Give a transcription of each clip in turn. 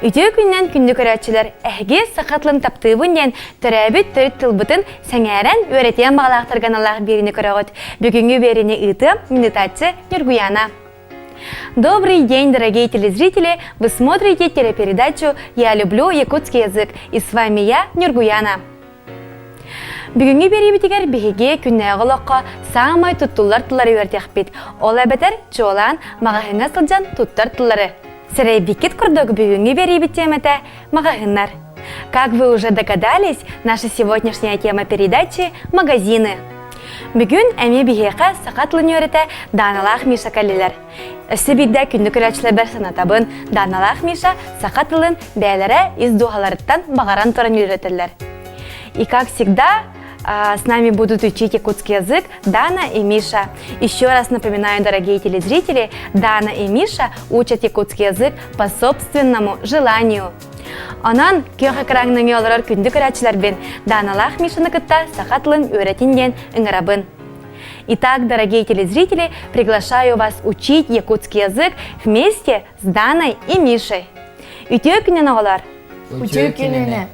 Үтүө күнүнэн күндү көрөөччүлэр, эһиги саха тылын таптыыбын диэн төрөөбүт төрүт тылбытын сэҥээрэн үөрэтиэн баҕалаахтарга аналлаах биэриини көрөҕүт. Бүгүҥҥү биэриини ыытыам минутааччы Ньургуяна. Добрый день, дорогие телезрители! Вы смотрите телепередачу «Я люблю якутский язык» и с вами я, Нюргуяна. Бүгүҥҥү биэриибитигэр биһиги күннээҕи олоххо саамай туттуллар тыллары үөрэтиэхпит. Ол эбэтэр, чуолаан, маҕаһыыҥҥа сылдьан туттар тыллары. Сэрэйбиккит курдук бүгүҥҥү биэриибит тиэмэтэ – маҕаһыыннар. Как вы уже догадались, наша сегодняшняя тема передачи – магазины. Бүгүн эмиэ биһиэхэ саха тылын үөрэтэ Дааналаах Миша кэллилэр. Өссө биирдэ күндү көрөөччүлэрбэр санатабын, Дааналаах Миша саха тылын бэйэлэрэ ис дууһаларыттан баҕаран туран үөрэтэллэр. И как всегда, с нами будут учить якутский язык Дана и Миша. Еще раз напоминаю, дорогие телезрители, Дана и Миша учат якутский язык по собственному желанию. Онон күөх экраҥҥа олорор күндү көрөөччүлэрбин Дааналаах Мишаны кытта саха тылын үөрэтин диэн ыҥырабын. Итак, дорогие телезрители, приглашаю вас учить якутский язык вместе с Даной и Мишей. Үтүө күнүн оҕолор! Үтүө күнүнэн!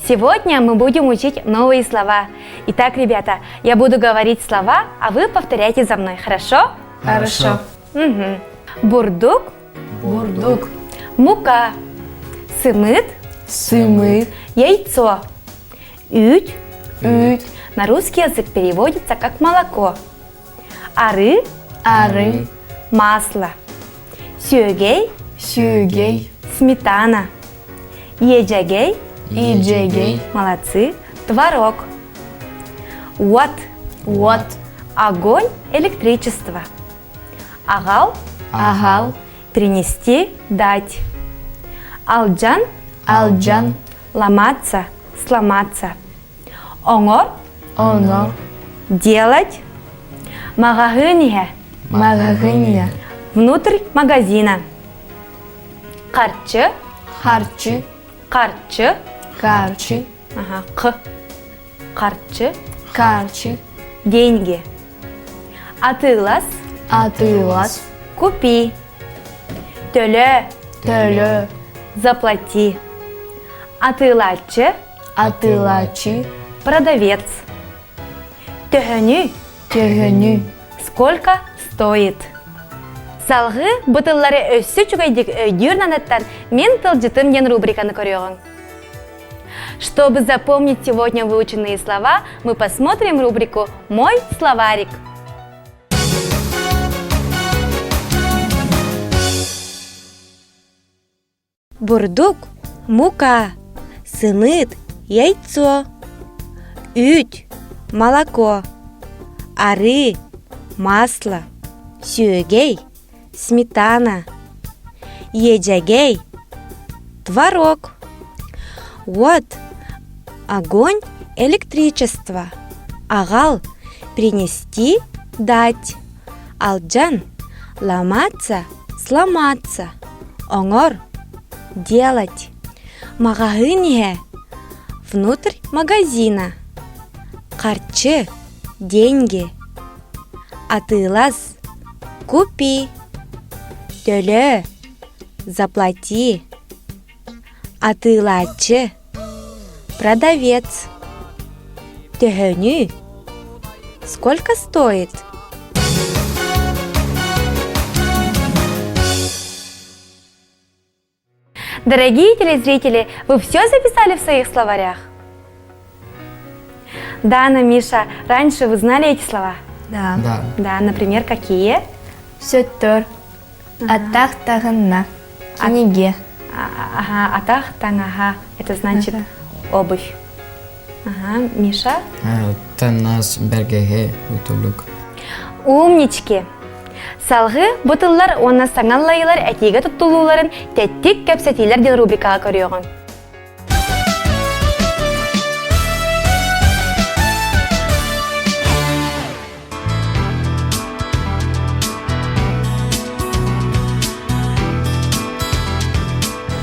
Сегодня мы будем учить новые слова. Итак, ребята, я буду говорить слова, а вы повторяйте за мной, хорошо? Хорошо. Угу. Бурдук. Бурдук. Мука. Сымыт. Сымыт. Яйцо. Үүт. Үүт. На русский язык переводится как молоко. Арыы. Арыы. Масло. Сүөгэй. Сүөгэй. Сметана. Иэдьэгэй. Иэдьэгэй. Молодцы. Творог. Уот. Уот. Огонь, электричество. Аҕал. Аҕал. Принести, дать. Алдьан. Алдьан. Ломаться, сломаться. Оҥор. Оҥор. Делать. Маҕаһыын иһэ. Маҕаһыын иһэ. Внутрь магазина. Харчы. Харчы. Харчы. Харчы. Ага, қ. Харчы. Харчы. Деньги. Атыылас. Атыылас. Купи. Төлөө. Төлөө. Заплати. Атыылааччы. Атыылааччы. Продавец. Төһөнүй. Төһөнүй. Сколько стоит? Салгыы бу тыллары өссө үчүгэйдик өйдүүр наадаттан Мин тылдьытым диэн рубриканы көрүөҕүҥ. Чтобы запомнить сегодня выученные слова, мы посмотрим рубрику «Мой словарик». Бурдук, мука, сымыт, яйцо, үүт, молоко, арыы, масло, сүөгэй, сметана, иэдьэгэй, творог. Уот, огонь, электричество, аҕал, принести, дать, алдьан, ломаться, сломаться, оҥор, делать, маҕаһыын иһэ, внутрь магазина, харчы, деньги, атыылас, купи, төлөө, заплати, атыылааччы, продавец, төһөнүй, сколько стоит? Дорогие телезрители, вы все записали в своих словарях? Дана, Миша, раньше вы знали эти слова? Да. Да. Да, например, какие? Сөттөр. Атах таҕынна. Кинигэ. Ага, атах таҥаһа. Это значит обувь. Ага, Миша? Таҥас бэргэһэ үтүлүк. Умнички! Салгыы бу тыллар уонна саҥа аллайыылар этиигэ туттулууларын тэттик кэпсэтиилэр диэн рубрикаҕа көрүөҕүҥ.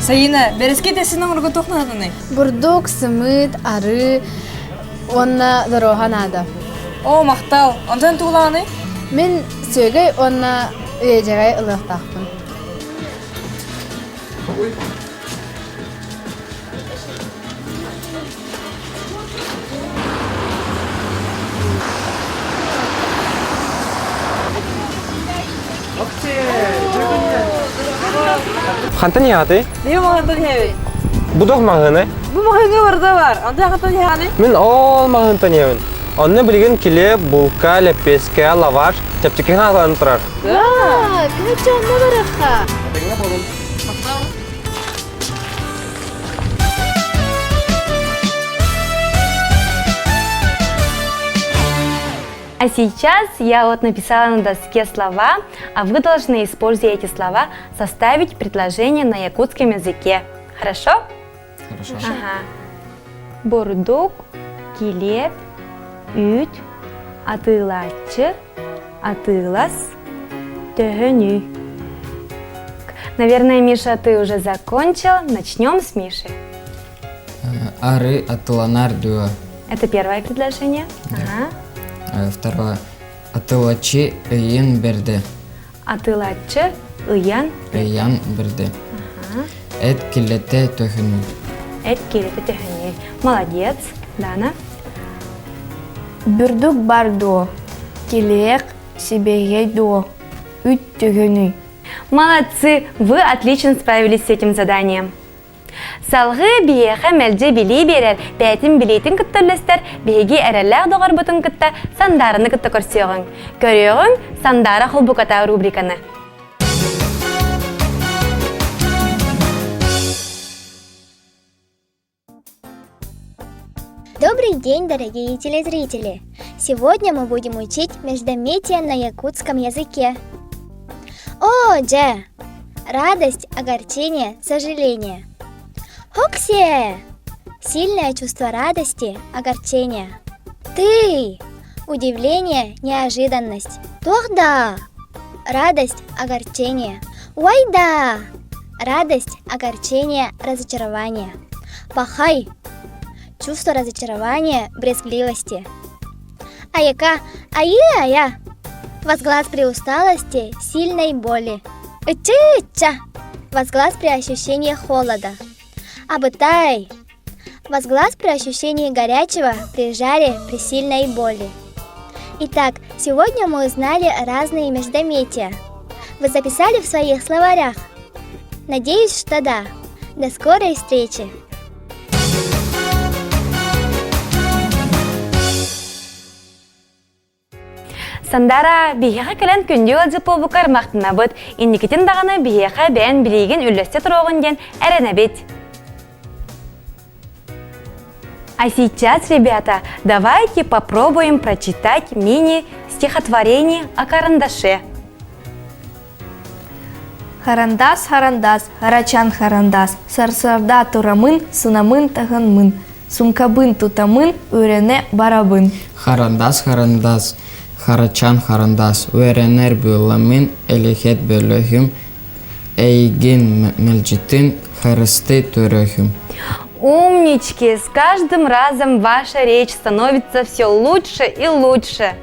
Сайына, бэрэски дэсин оҥорго туох нааданы? Бурдук, сымыыт, арыы уонна доруоһа наада. Оо, махтал. Онтон тугулаҕыный? Мин сүөгэй уонна иэдьэгэй ылыахтаахпын. Хантан иһаҕытый? Биһи маҕаһыынтан иһэбит. Бу туох маҕаһыыный? Бу маҕаһыыҥҥа барыта бар. Онтон хантан иһэҕиний? Мин ол маҕаһыынтан иһэбин. Онно билигин килиэп, булка, лэппиэскэ, лаваш чэпчэкиһин аҕалан турар. Да, кыһычча онно барыахха. Этэҥҥэ буолун. А сейчас я вот написала на доске слова, а вы должны, используя эти слова, составить предложение на якутском языке. Хорошо? Хорошо. Ага. Бурдук, килиэп, үүт, атыылааччы, атыылас, төһөнүй. Наверное, Миша, ты уже закончил. Начнем с Миши. Ары атыланар дуо. Это первое предложение. Ага. Второе. Атылачы ыйын берди. Атылачы ыйан. Ыйан берди. Эт килете төһөнүй. Эт килете төһөнүй. Молодец. Дана. Бүрдүк бар дуо. Килиэк сибиэһэй дуо. Үт төһөнүй. Молодцы! Вы отлично справились с этим заданием. Салгыы биһиэхэ мэлдьи билии биэрэр, бэйэтин билиитин кытта үллэстэр биһиги эрэллээх доҕорбутун кытта Сандаараны кытта көрсүөҕүҥ. Көрүөҕүҥ Сандаара холбуката рубриканы. Добрый день, дорогие телезрители! Сегодня мы будем учить междометия на якутском языке. О, дже! Радость, огорчение, сожаление. Хоксе! Сильное чувство радости, огорчения. Ты! Удивление, неожиданность. Тогда! Радость, огорчение. Уайда! Радость, огорчение, разочарование. Пахай! Чувство разочарования, брезгливости. Аяка, аи-ая! Возглас при усталости, сильной боли. Ычы-ча! Возглас при ощущении холода. Абытай! Возглас при ощущении горячего, при жаре, при сильной боли. Итак, сегодня мы узнали разные междометия. Вы записали в своих словарях? Надеюсь, что да. До скорой встречи! Сандара, биһиэхэ кэлэн күндү ыалдьыт буолбуккар махтанабыт. Инникитин даҕаны биһиэхэ бэйэн билиигин үллэстэ туруоҕун диэн эрэнэбит. А сейчас, ребята, давайте попробуем прочитать мини-стихотворение о карандаше. Харандас, харандас, харачан харандас, сарсыарда турамын, сынамын таһынмын, сумкабын тутамын, үөрэнэ барабын. Харандас, харандас, харачан харандас, үөрэнэр буоламмын, элэхет бөлөһүм, эйигин мэлдьитин харысты төрөһүм. Умнички! С каждым разом ваша речь становится все лучше и лучше.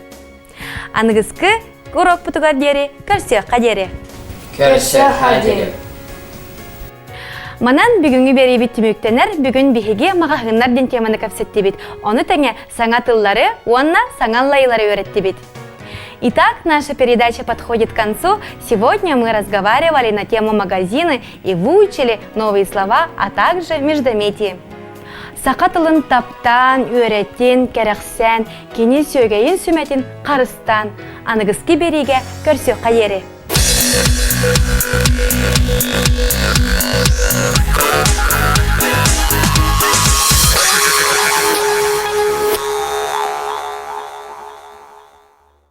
Аныгыскы урокпутугар диэри көрсүөххэ диэри. Көрсүөххэ диэри. Манан бүгүҥҥү биэриибит түмүктэнэр, бүгүн биһиги маҕаһыыннар диэн теманы кэпсэттибит. Ону тэҥэ саҥа тыллары уонна саҥа аллайыылары үөрэттибит. Итак, наша передача подходит к концу. Сегодня мы разговаривали на тему магазины и выучили новые слова, а также междометии. Саха тылын таптаан, үөрэтин, кэрэхсээн, кини сүөгэйин сүмэтин харыстаан, аныгыскы биэриигэ көрсүөххэ диэри!